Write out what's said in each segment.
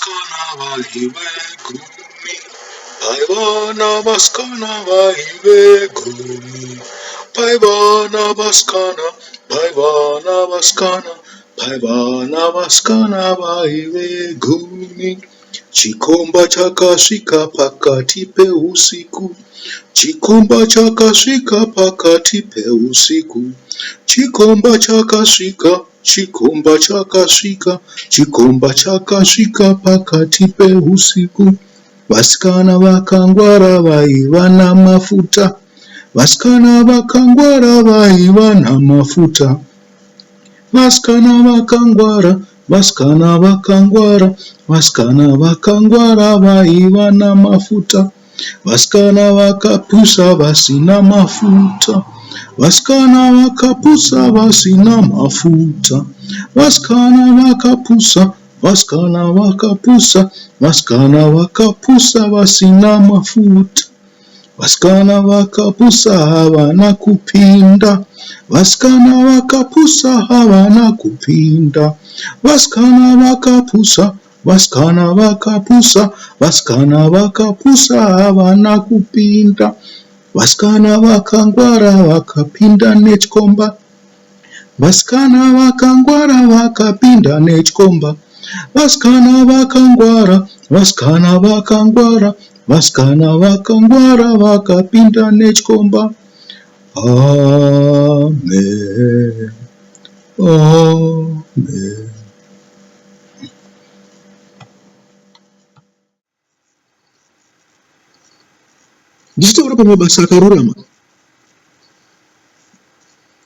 Vasikana vaive gumi, paiva navasikana vaive gumi, paiva navasikana, paiva navasikana, paiva navasikana vaive gumi. Chikomba chakasvika pakati pehusiku, chikomba chakasvika pakati pehusiku, chikomba chakasvika Chikomba chakasvika, chikomba chakasvika pakati pehusiku. Vasikana vakangwara vaiva namafuta. Vasikana vakangwara vaiva namafuta. Vasikana vakangwara, vasikana vakangwara, vasikana vakangwara vaiva namafuta. Vasikana vakapusa vasina mafuta. Vasikana vakapusa vasina mafuta. Vasikana vakapusa, vasikana vakapusa, vasikana vakapusa vasina mafuta. Vasikana vakapusa havana kupinda. Vasikana vakapusa havana kupinda. Vasikana vakapusa Vasikana vakapusa, vasikana vakapusa havana kupinda. Vasikana vakangwara vakapinda nechikomba. Vasikana vakangwara vakapinda nechikomba. Vasikana vakangwara, vasikana vakangwara, vasikana vakangwara vakapinda nechikomba. Amen. Amen. Ndichitaura pamabasa akarurama,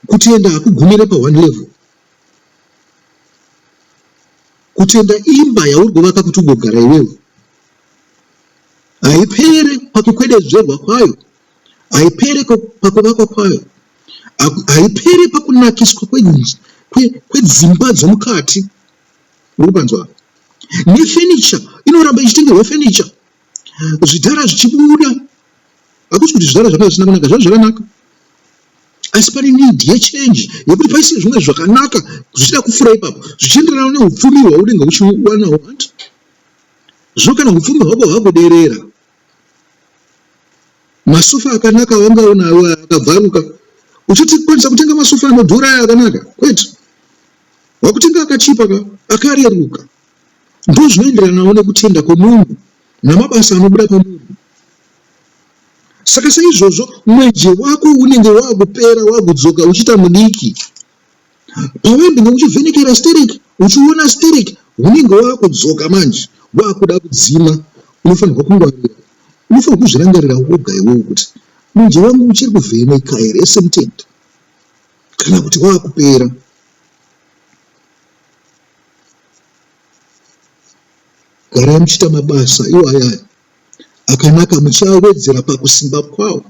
kutenda hakugumire pa one level. Kutenda imba yauri kuvaka kuti ugogara iwewe haipere pakukwededzverwa kwayo, haipere pakuvakwa kwayo, haipere pakunakiswa kwedzimba dzomukati. Uri kupanzwa? Nefenicha inoramba ichitengerwa fenicha, zvidhara zvichibuda. Hakusi kuti zvidhara zvakanga zvisina kunaka, zvanga zvakanaka, asi pane need yechange yekuti paise zvimwe zvakanaka zvichida kufura ipapo zvichienderana neupfumi hwaunenge uchiwanawo. Hanti zvino kana upfumi hwako hwakuderera, masofa akanaka wanga unawo akabvaruka, uchatikwanisa kutenga masofa anodhura aya akanaka? Kwete. Wakutenga akachipa ka akareruka. Ndozvinoenderanawo nekutenda kwemunhu namabasa anobuda pamunhu. Saka saizvozvo mweje wako unenge wakupera wakudzoka uchiita mudiki. Pawaimbenge uchivhenekera stereki uchiona stereki unenge wakudzoka manje wakuda kudzima. Unofanirwa kungwarira. Unofanirwa kuzvirangarira woga iwewe kuti mwenje wangu uchiri kuvheneka here semutendi kana kuti wakupera. Garai muchiita mabasa iwaya akanaka muchiawedzera pakusimba kwawo.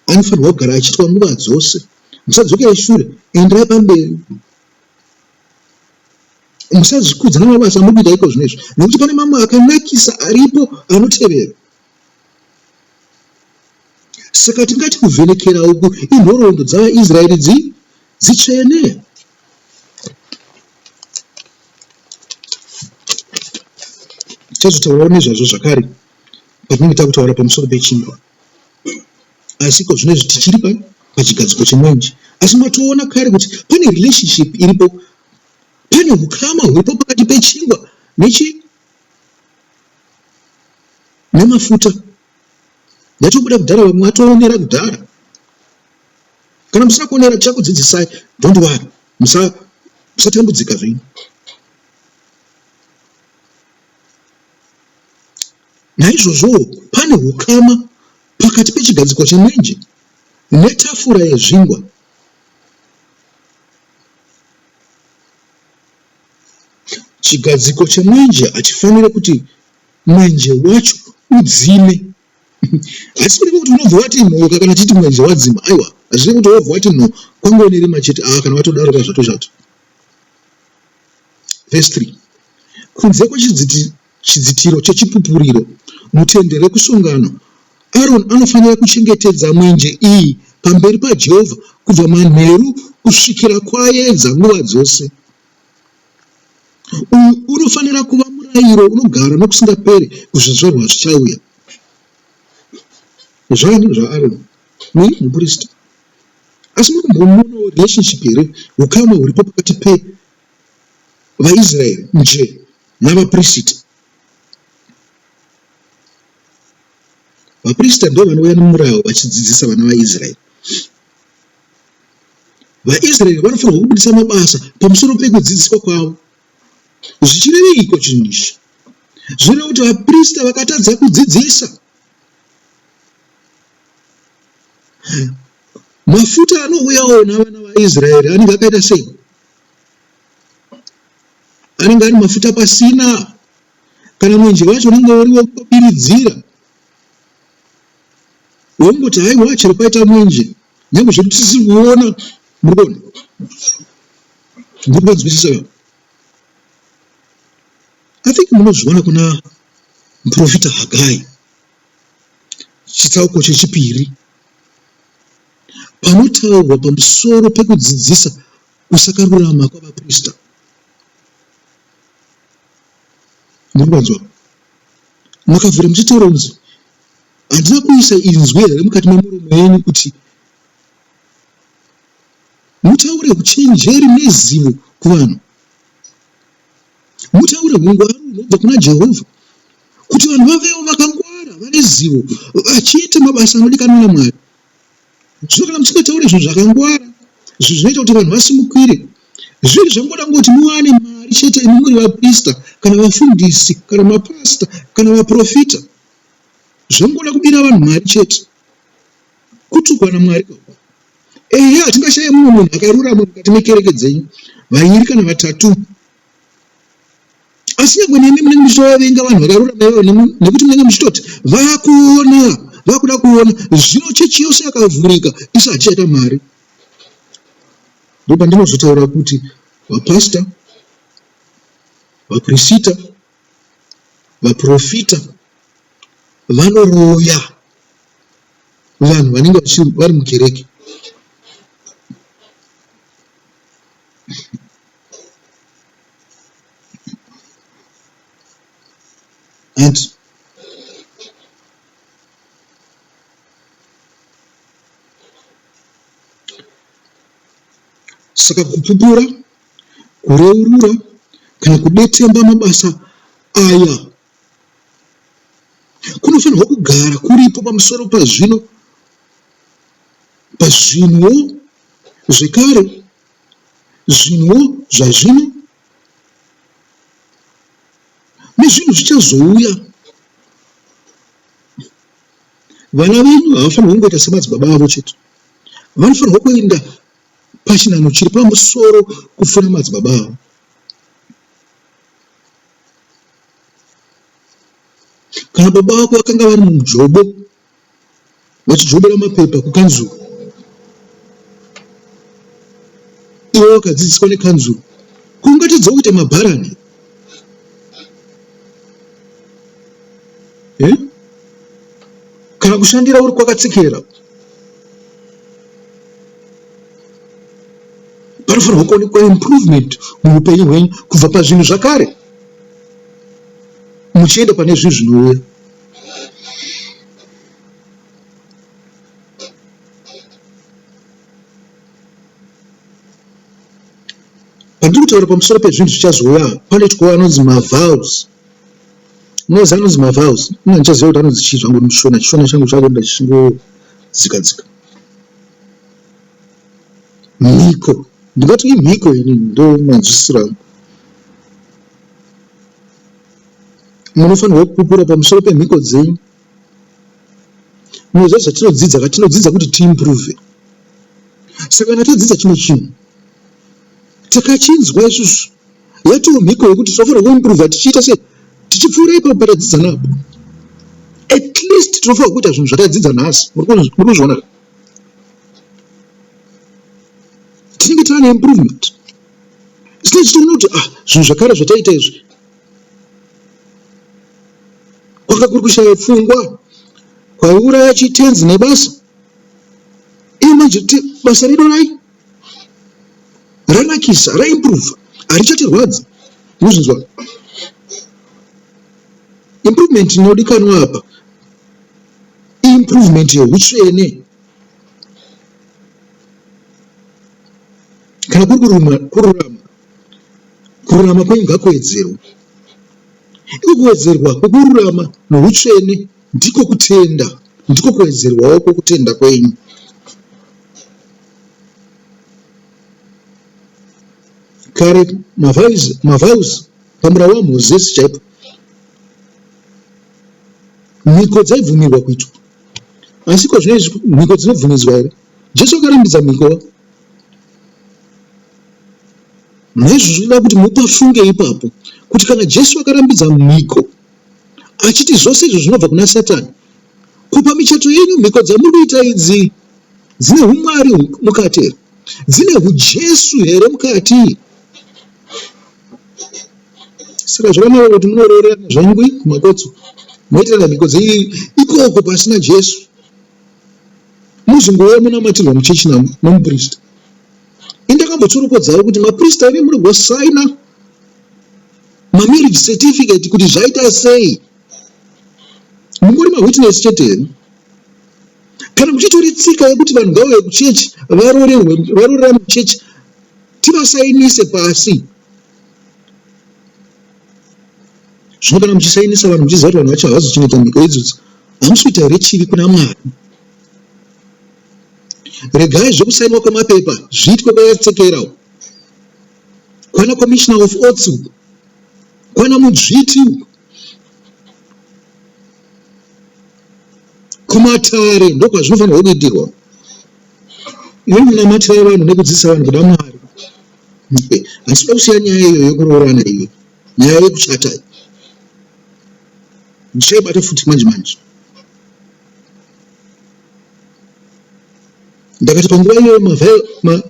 Anofanirwa kugara achiitwa nguva dzose. Musadzokere shure, endai pamberi. Musazvikudza namabasa amuri kuita iko zvino izvi nekuti pane mamwe akanakisa aripo anotevera. Saka tingati kuvhenekera uku inhoroondo dzavaIsraeri dzi dzitsvene. Tichazotaurawo nezvazvo zvakare patinenge takutaura pamusoro pechingwa. Asi iko zvino izvi tichiri pa pachigadziko chemwenje. Asi matoona kare kuti pane relationship iripo, pane hukama huripo pakati pechingwa nechi nemafuta. Yatobuda kudhara vamwe vatoonera kudhara. Kana musina kuonera tichakudzidzisai don't worry musatambudzika zvenyu. Naizvozvowo pane hukama pakati pechigadzikwa chemwenje netafura yezvingwa. Chigadziko chemwenje hachifanire kuti mwenje wacho udzime. Haisi kureva kuti unobva wati nhoka kana tichiti mwenje wadzima. Aiwa, hazvirevi kuti wobva wati nho kwangove nerima chete. Ah, kana watodaro ka zvatoshata. Verse 3. Kunze kwechidzitiro chechipupuriro mutende rekusongano, Aroni anofanira kuchengetedza mwenje iyi pamberi paJehovha kubva manheru kusvikira kwaedza nguva dzose. Uyu unofanira kuva murayiro unogara nokusingaperi kuzvizvarwa zvichauya. Zvani zvaAroni, mui mupristi. Asi muri kumboonawo relationship here, ukama huripo pakati pevaIsraeri nje navaprista? Vaprista ndivo vanouya nemurau vachidzidzisa vana vaIsraeri. VaIsraeri vanofanirwa kubudisa mabasa pamusoro pekudzidziswa kwavo. Zvichireveiko chinhu ichi? Zvinoreva kuti vaprista vakatadza kudzidzisa. Mafuta anouyawo navana vaIsraeri anenge akaita sei? Anenge ari mafuta pasina kana mwenje wacho unenge uri wekubiridzira wongoti haiwa chero paita mwenje nyange zvedu tisisiri kuona muri kuona muri kuvanzwisisa va i think munozviona kuna muprofita hagai chitsauko chechipiri panotaurwa pamusoro pekudzidzisa kusakarurama kwavaprista Muri kuvanzwa? Makavhura muchitaura kunzi handina kuisa inzwi here mukati memuromo yenyu kuti mutaure uchenjeri nezivo kuvanhu, mutaure ungwaru hunobva kuna Jehovha, kuti vanhu vavewo vakangwara, vane zivo, vachiita mabasa anodikanwa naMwari. Zvino kana musingataure zvinhu zvakangwara, zvinhu zvinoita kuti vanhu vasimukire, zviri zvangoda kungoti muwane mari chete imi muri vaprista kana vafundisi kana mapasita kana vaprofita, zvangoda kubira vanhu mari chete. Kutukwa naMwari ka uku. Ehe hatingashaye mumwe munhu akarurama mukati mekereke dzenyu, vairi kana vatatu. Asi nyangwe nemi munenge muchitovavenga vanhu vakarurama ivavo nekuti munenge muchitoti vakuona, vakuda kuona. Zvino chechi yose yakavhurika, isu hatichaita mari. Ndopandinozotaura kuti vapasita, vaprisita, vaprofita vanoroya vanhu vanenge vari mukereke. And saka kupupura, kureurura kana kudetemba mabasa aya kunofanirwa kugara kuripo pamusoro pazvino pazvinhuwo zvekare zvinhuwo zvazvino nezvinhu zvichazouya. Vana venyu havafanirwi kungoita semadzibaba avo chete, vanofanirwa kuenda pachinhanho chiri pamusoro kupfuura madzibaba avo. Kana baba vako vakanga vari mumujobo vachijobera mapepa kukanzuru, iwe wakadzidziswa nekanzuru, ko ungatadza kuita mabharani eh? Kana kushandira uri kwakatsikira, panofanirwa kuonekwa improvement muupenyu hwenyu kubva pazvinhu zvakare muchienda pane zvinhu zvinouya. Pandiri kutaura pamusoro pezvinhu zvichazouya panoitwawo anonzi mavows. Munoziva anonzi mavows? Ini handichaziva kuti anonzi chii zvangu muchishona. Chishona changu chakuenda chichingodzika dzika. Mhiko. Ndingati imhiko ini ndomanzwisisiro angu. Munofanirwa kupupura pamusoro pemhiko dzenyu. Munoziva zvatinodzidza ka? Tinodzidza kuti tiimprove. Saka kana tadzidza chimwe chinhu, takachinzwa isusu, yatoo mhiko yekuti tinofanirwa kuimprova tichiita sei? Tichipfuura ipapo patadzidza napo. At least tinofanirwa kuita zvinhu zvatadzidza nhasi. Muri kuzviona ka? Tinenge tava neimprovement. Tinenge tichitoona kuti ah, zvinhu zvakare zvataita izvi kwanga kuri kushaya pfungwa kwaiuraya chitenzi nebasa iye manje basa redu rai ranakisa raimprova harichatirwadzi. Munozvinzwa? Improvement inodikanwa apa improvement yehutsvene. Kana kuri kururama, kururama kwenyu ngakuwedzerwe. Iko kuwedzerwa kwokururama nohutsvene ndiko kutenda, ndiko kuwedzerwawo kwokutenda kwenyu. Kare mavows pamurau waMozisi chaipo mhiko dzaibvumirwa kuitwa. Asi iko zvino izvi mhiko dzinobvumidzwa here? Jesu akarambidza mhiko. Naizvozvo ndinoda kuti mupafunge ipapo kuti kana Jesu akarambidza mhiko achiti zvose izvo zvinobva kuna Satani, ko pamichato yenyu mhiko dzamuri kuita idzi dzine humwari mukati here? Dzine huJesu here mukati? Saka zvakanaka kuti munoroorerana zvenyu kui kumakotso moitirana mhiko dzenyu ikoko pasina Jesu muzongouya monamatirwa muchechi nomuprista. Ini ndakambotsoropodzawo kuti maprista imi munogosaina mamarriage certificate kuti zvaita sei mungori mawitness chete here kana muchitori tsika yekuti vanhu ngavauye kuchechi varoorerane muchechi tivasainise pasi zvino kana muchisainisa vanhu muchiziva kuti vanhu vacho havazochengeta mhiko idzodzo hamusi kuita here chivi kuna mwari Regai zvekusainwa kwemapepa zviitwe kwayatsekera uko. Kwana Commissioner of Oaths uko. Kwana Mudzviti uko. Kumatare ndokwazvinofanirwa kuitirwa. Iwe munamatirai vanhu nekudzidzisa vanhu kuda Mwari. Handisi kuda kusiya nyaya iyoyo yekuroorana iyo. Nyaya yekuchata iyo. Ndichaibata futi manje manje. Ndakati panguva iyoyo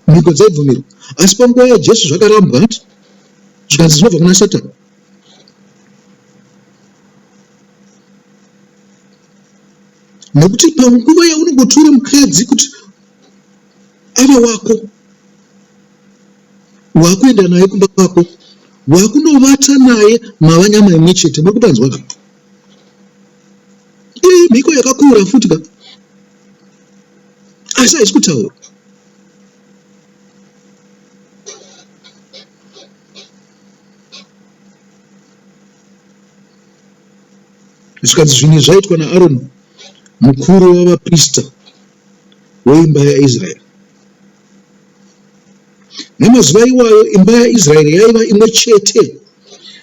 mhiko dzaibvumirwa, asi panguva yaJesu zvakarambwa hanti zvikanzi zvinobva kuna Satani. Nekuti panguva yaunongotora mukadzi kuti ave wako, wakuenda naye kumba kwako, wakunovata naye mava nyama imwe chete. Muri kupanzwa ka? Iyi mhiko yakakura futi ka, asi haisi kutaura. Zvikanzi zvinhu izvi zvaitwa naAroni mukuru wavaprista weimba yaIsraeri. Namazuva iwayo imba yaIsraeri yaiva imwe chete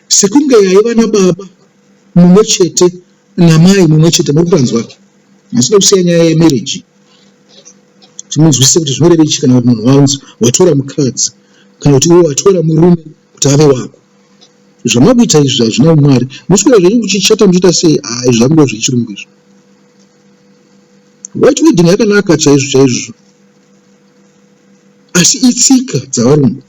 sekunge yaiva nababa mumwe chete namai mumwe chete. Muri kupanzwa? Handisida kusiya nyaya yemarriage kuti munzwisise kuti zvinorevei chii kana kuti munhu wanzi watora mukadzi kana kuti iwe watora murume kuti ave wako. Zvamakuita izvi hazvina umwari. Muswera zvenyu muchichata muchiita sei? Ah, izvi zvakungova zvechirungu izvi. White wedding yakanaka chaizvo chaizvo asi itsika dzavarungu.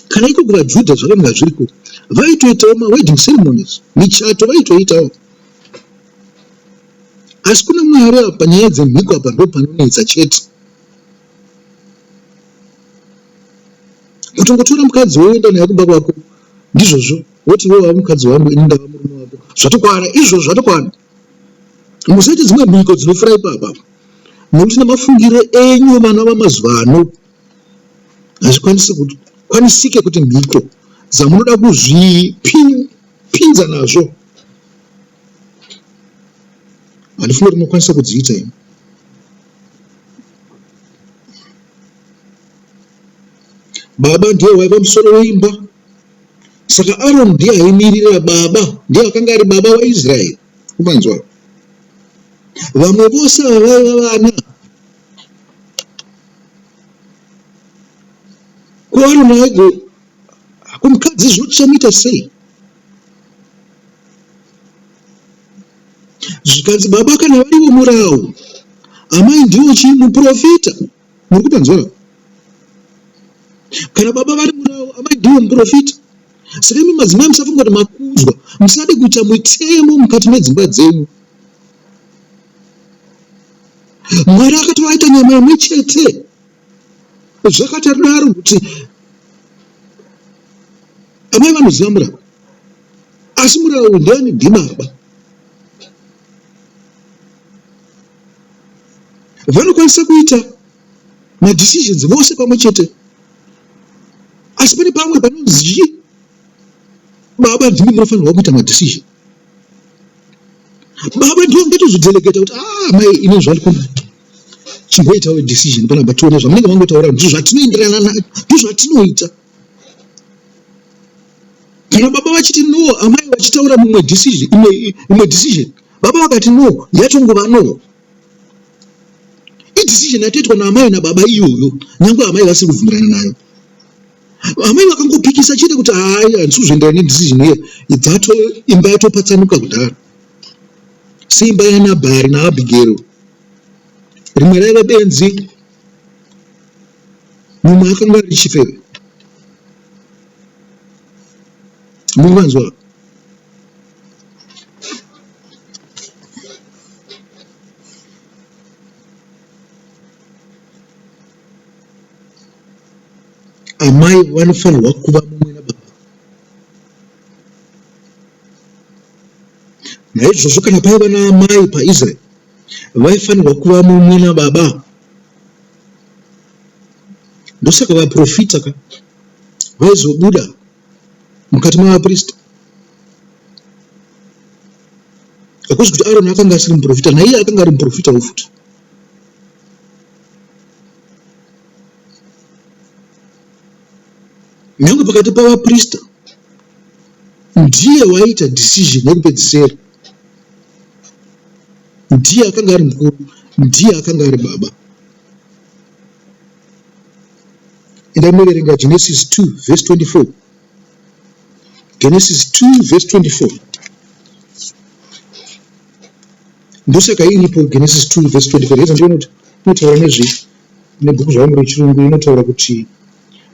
Kana iko kuvaJudha zvakanga zviriko, vaitoitawo mawedding ceremonies, michato vaitoitawo. Asi kuna Mwari apa panyaya dzemhiko apa ndopanonetsa chete. Kutongotora mukadzi woenda naye kumba kwako ndizvozvo, woti iwe wava mukadzi wangu ini ndava murume wako, zvatokwana izvozvo zvatokwana. Musaite dzimwe mhiko dzinofura ipapa nekuti nemafungiro enyu vana vamazuva ano hazvikwanisi kwanisike kuti mhiko dzamunoda kuzvipinza nazvo handifunge kuti munokwanisa kudziita imi. Baba ndiye waiva musoro weimba, saka Aroni ndiye aimirira baba, ndiye akanga ari baba waIsraeri. Umanzwa? Vamwe vose ava vaiva vana. Ko Aroni aigo ko mukadzi zvino tichamuita sei? Zvikanzi baba kana varivo murau, amai ndivo chii muprofita. Muri kupanzwa? Kana baba vari murau, amai ndivo muprofita. Saka imi madzimai musafunga kuti makudzwa, musade kuita mitemo mukati medzimba dzenyu. Mwari akatovaita nyama imwe chete. Zvakatadaro kuti Amai vanoziva murau, asi murau ndiani? Ndibaba. Vanokwanisa kuita madecisions vose pamwe chete, asi pane pamwe panonzi chii? Baba ndimi munofanirwa kuita madecision. Baba ndivo vangatozvidelegata kuti ah mai ini zvandikuona chimboitawo decision panapa tione zvamunenge mangotaura ndizvo zvatinoenderana nazvo ndizvo zvatinoita. Kana baba vachiti no, amai vachitaura mumwe decision, imwe imwe decision, baba vakati no, yatongova no. Idecision yatoitwa naamai nababa iyoyo, nyangwe amai vasiri kubvumirana nayo. Amai vakangopikisa chete kuti hayi handisi kuzoenderana nedecision iya, dzato imba yatopatsanuka kudhara. Seimba yaNabhari naAbhigero, rimwe raiva benzi, mumwe akanga ari chifeve. Muri kuvanzwa? Amai vanofanirwa kuva mumwe nababa. Naizvozvo kana paiva naamai paIsraeri, vaifanirwa kuva mumwe nababa. Ndosaka vaprofita ka vaizobuda mukati mavaprista. Hakuzi kuti Aroni akanga asiri muprofita, naiye akanga ari muprofitawo futi. Nyangwe pakati pavaprista ndiye waiita decision yekupedzisera. Ndiye akanga ari mukuru, ndiye akanga ari baba. Endai munoverenga Genesis 2 verse 24. Genesis 2 verse 24. Ndosaka iripo Genesis 2 verse 24. Rega ndione kuti inotaura nezvei. Nebhuku zvavangu rechirungu inotaura kuti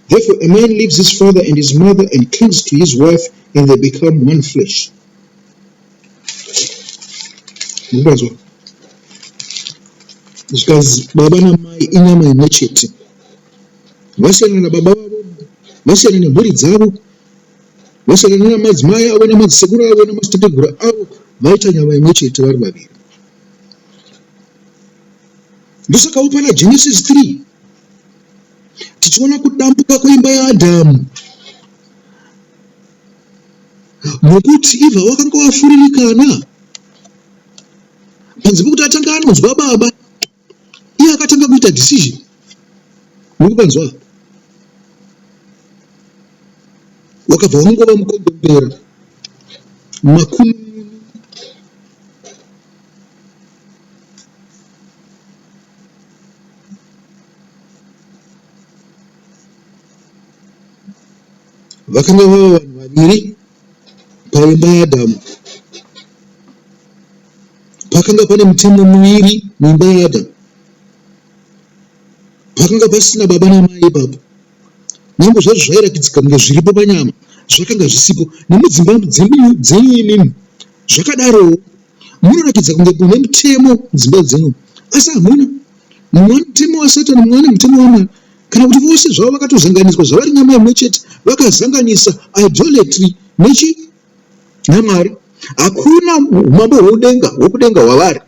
Therefore a man leaves his father and his mother and clings to his wife and they become one flesh. Mukanzwa? Zvikanzi baba namai inyama imwe chete. Vasiyana nababa vavo, vasiyana nemhuri dzavo, vasiyana namadzimai avo namadzisekuru avo namadzitateguru avo, vaita nyama imwe chete vari vaviri. Ndosakawo pana Genesis 3 tichiona kudambuka kweimba yaAdhamu nokuti Eva wakanga wafuririkana panze pekuti atanga anonzwa baba iye akatanga kuita decision nokupanzwa wakabva wangova mukondombera makununu Vakanga vava vanhu vaviri paimba yaAdhamu. Pakanga pane mitemo miviri muimba yaAdhamu. Pakanga pasina baba namai ipapo. Nyangwe zvazvo zvairatidzika kunge zviripo panyama, zvakanga zvisipo. Nemudzimba dzenyu imimi zvakadarowo. Munoratidza kunge mune mutemo mudzimba dzenyu, asi hamuna. Mumwe ane mutemo waSatani, mumwe ane mutemo waMwari. Kana kuti vose zvavo vakatozanganiswa zvavari nyama imwe chete, vakazanganisa idolatry nechi naMwari. Hakuna umambo hwoudenga hwokudenga hwavari.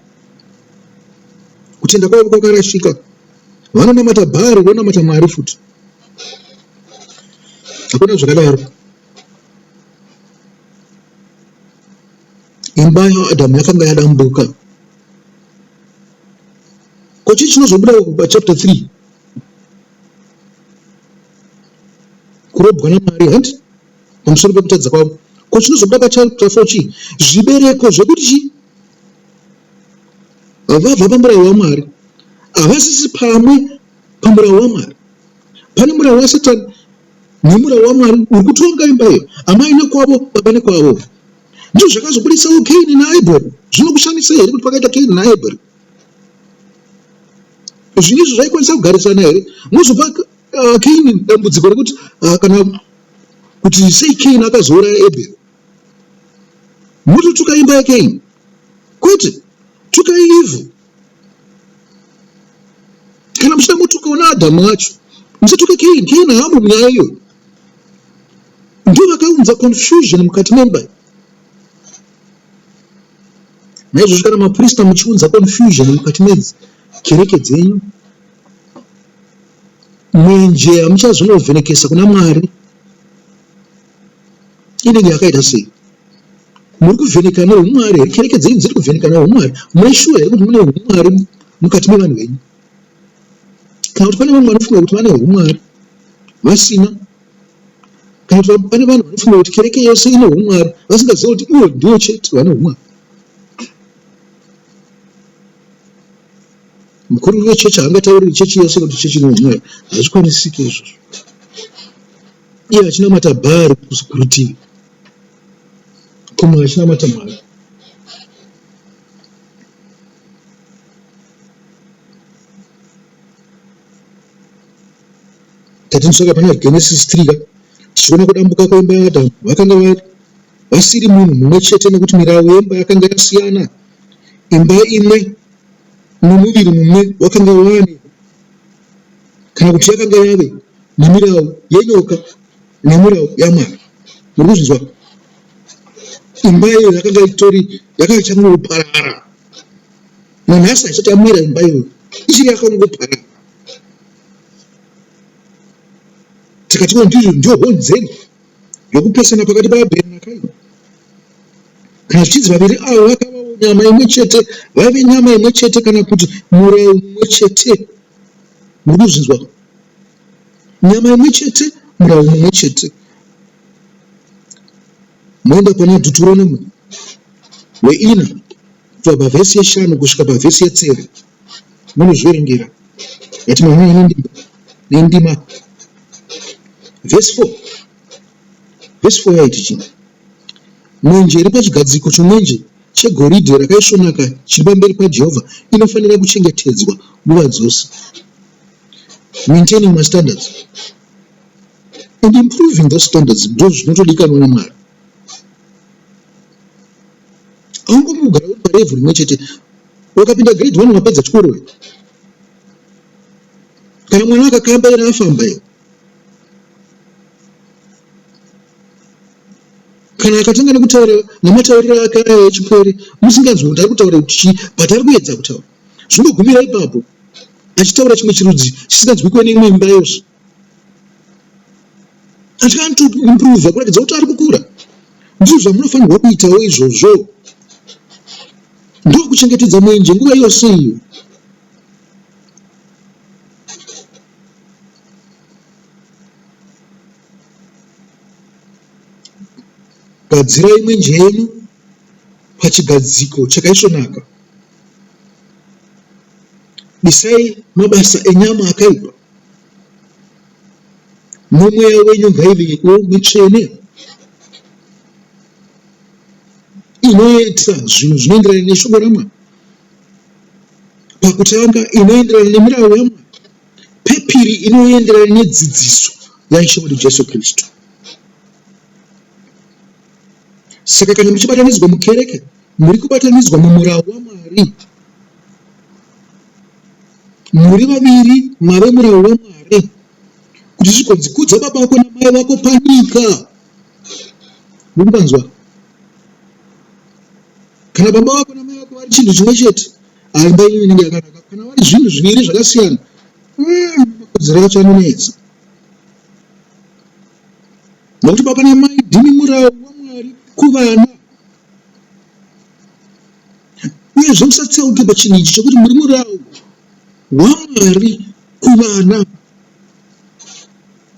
Kutenda kwavo kwakarashika. Vanonamata Bhaari vonamata Mwari futi. Hakuna zvakadaro. Imba yaAdhamu yakanga yadambuka. Ko chii chinozobuda pachapter 3? Kurobwa naMwari hanti pamusoro pekutadza kwavo. Ko chinozobuda pachapter 4 chii? Zvibereko zvekuti chii? Vabva pamurau waMwari. Havasisi pamwe pamurau waMwari. Pane murau waSatani nemurau waMwari uri kutonga imba iyo. Amai nekwavo, baba nekwavo. Ndizvo zvakazobudisawo Kaini naAbheri. Zvinokushamisa here kuti pakaita Kaini naAbheri? Zvinhu izvi zvaikwanisa kugarisana here? Mozopa Kaini dambudziko rekuti kana kuti sei Kaini akazouraya Abheri? Mototuka imba yaKaini? Kwete, tukai ivhu. Kana muchida motukawo naAdhamu wacho. Musatuke Kaini, Kaini haamo munyaya iyoyo. Ndivo vakaunza confusion mukati memba iyi. Naizvozvo kana maprista muchiunza confusion mukati mekereke dzenyu, mwenje hamuchazonovhenekesa kuna Mwari inenge yakaita sei? Muri kuvheneka neumwari here? Kereke dzenyu dziri kuvheneka neumwari? Mune shuwa here kuti mune umwari mukati mevanhu venyu? Kana kuti pane vamwe vanofunga kuti vane umwari vasina? Kana kuti pane vanhu vanofunga kuti kereke yose ine umwari vasingazive kuti ivo ndivo chete vane umwari? Mukuru wechechi haangatauriri chechi yose kuti chechi ine umwari, hazvikwanisiki izvozvo. Iye achinamata Bhaari kurutivi, kumwe achinamata Mwari. Tatinosvika pana Genesis 3 ka tichiona kudambuka kweimba yaAdhamu vakanga vari vasiri munhu mumwe chete nekuti mirau yemba yakanga yasiyana. Imba imwe nomuviri mumwe wakanga wane kana kuti yakanga yave nemirau yenyoka nemurau yaMwari. Muri kuzvinzwa? Imba iyoyo yakanga itori yakanga ichangoparara. Nanhasi haisati yamira imba iyoyo, ichiri yakangoparara. Tikatiwo ndizvo ndiyo honzeri yokupesana pakati paAbheri naKaini. Kana zvichinzi vaviri ava vakavawo nyama imwe chete, vaive nyama imwe chete kana kuti murau mumwe chete. Muri kuzvinzwa? Nyama imwe chete, murau mumwe chete. Moenda pana Deuteronomy weina kubva pavhesi yeshanu kusvika pavhesi yetsere munozviverengera. Ngatimhanyei nendima nendima. Vhesi 4 Vhesi 4 yaiti chii? Mwenje iri pachigadziko chomwenje chegoridhe rakaisvonaka chiri pamberi paJehovha inofanira kuchengetedzwa nguva dzose. Maintaining mastandards and improving those standards ndozvinotodikanwa naMwari. Haungombi kugara uri parevhu rimwe chete. Wakapinda grade 1 wapedza chikoro here? Kana mwana akakambaira afamba here? Kana akatanga nekutaura nematauriro ake aya echipwere musinganzwi kuti ari kutaura kuti chii but ari kuedza kutaura. Zvingogumira ipapo achitaura chimwe chirudzi chisinganzwikwe neimwe imba yose. Asi anotoimprova kuratidza kuti ari kukura. Ndizvo zvamunofanirwa kuitawo izvozvo. Ndokuchengetedza mwenje nguva yose iyo. Gadzirai mwenje yenyu pachigadziko chakaisvonaka. Bisai mabasa enyama akaipa. Nomweya wenyu ngaivewo mitsvene inoita zvinhu zvinoenderana neshoko raMwari. Pakutanga inoenderana nemirau yaMwari. Pepiri inoenderana nedzidziso yaIshe wedu Jesu Kristu. Saka kana muchibatanidzwa mukereke, muri kubatanidzwa mumurau waMwari. Muri vaviri mave murau waMwari kuti zvigonzi kudza baba vako namai vako panyika. Muri kupanzwa? Kana baba vako namai vako vari chinhu chimwe chete, imba yenyu inenge yakanaka. Kana vari zvinhu zviviri zvakasiyana, makodzero acho anonetsa. Nokuti baba namai ndimi murau waMwari kuvana. Uyezve musatsauke pachinhu ichi chokuti muri murau waMwari kuvana.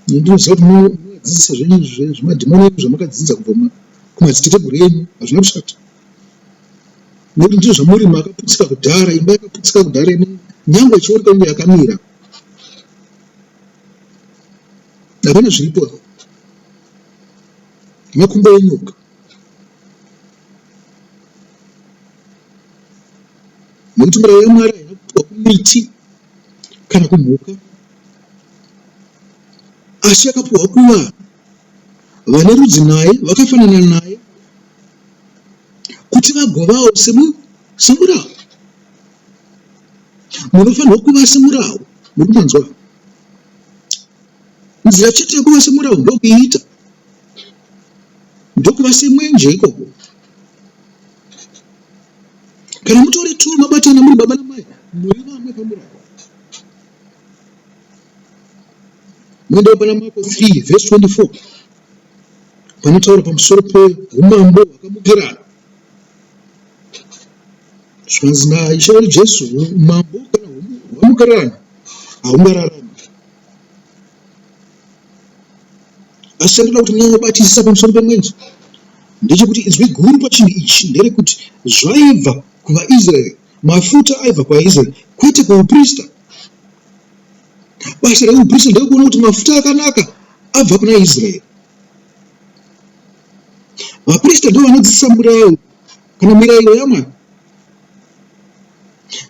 Ndinoziva kuti munodzidzisa zvenyu zvemadhimoni enyu zvamakadzidza kubva kumadziteteguru enyu hazvina kushata. Nekuti ndizvo zvamuri makaputsika kudhara, imba yakaputsika kudhara ine nyangwe ichioneka kunge yakamira. Hapana zviripo apa. Makumbo enyoka. Nekuti mirau yaMwari haina kupiwa kumiti kana kumhuka, asi yakapiwa kuvanhu vane rudzi naye, vakafanana naye, kuti vagovawo semurau. Munofanirwa kuva semurau. Muri kumanzwa? Nzira chete yekuva semurau ndokuiita. Ndokuva semwenje ikoko. Kana mutori tu mabatana muri baba namai, muri vamwe pamurau. Muendewo pana Marko 3 vhesi 24 panotaura pamusoro peumambo hwakamukirana. Zvikanzi naIshe wedu Jesu, umambo kana hwamukirana haungararami. Asi chandoda kuti munyanyobatisisa pamusoro pemwenje ndechekuti izwi guru pachinhu ichi nderekuti zvaibva kuvaIsraeri, mafuta aibva kuvaIsraeri, kwete kuuprista. Basa reuprista nderekuona kuti mafuta akanaka abva kuna Israeri. Vaprista ndivo vanodzidzisa murau kana mirayiro yaMwari.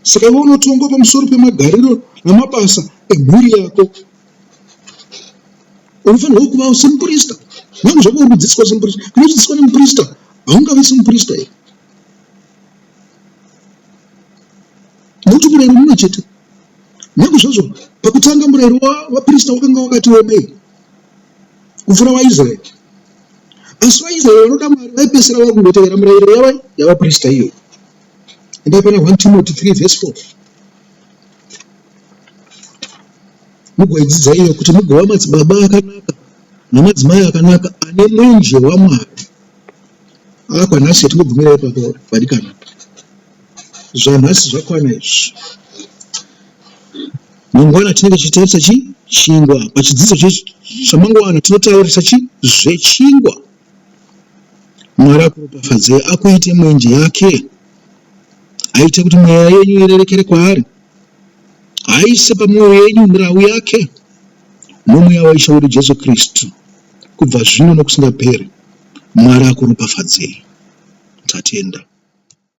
Saka iwe unotongwa pamusoro pemagariro namabasa emhuri yako. Unofanirwa kuva semuprista. Nyange zvako uri kudzidziswa semuprista, kana uchidzidziswa nemuprista, haungavi semuprista here? Nekuti murayiro mumwe chete. Nyange zvazvo pakutanga murayiro wavaprista wakanga wakati womei kupfuura waIsraeri. Asi vaIsraeri vanoda Mwari vaipedzisira vakungotevera murayiro yava yavaprista iyoyo. Endai pana 1 Timothy 3 verse 4. Mugoidzidza iyo kuti mugova madzibaba akanaka namadzimai akanaka ane mwenje waMwari. Ah, kwanhasi yatingogumira ipapo vadikana. Zvanhasi zvakwana izvi. Mangwana tinenge tichitarisa chi chingwa. Pachidzidzo chamangwana tinotaurisa chi zvechingwa. Mwari akuropafadzei akuite mwenje yake. Aite kuti mweya yenyu irerekere kwaari. Aise pamwoyo yenyu mirau yake nomweya waIshe wedu Jesu Kristu kubva zvino nokusingaperi. Mwari akuropafadzei. Tatenda.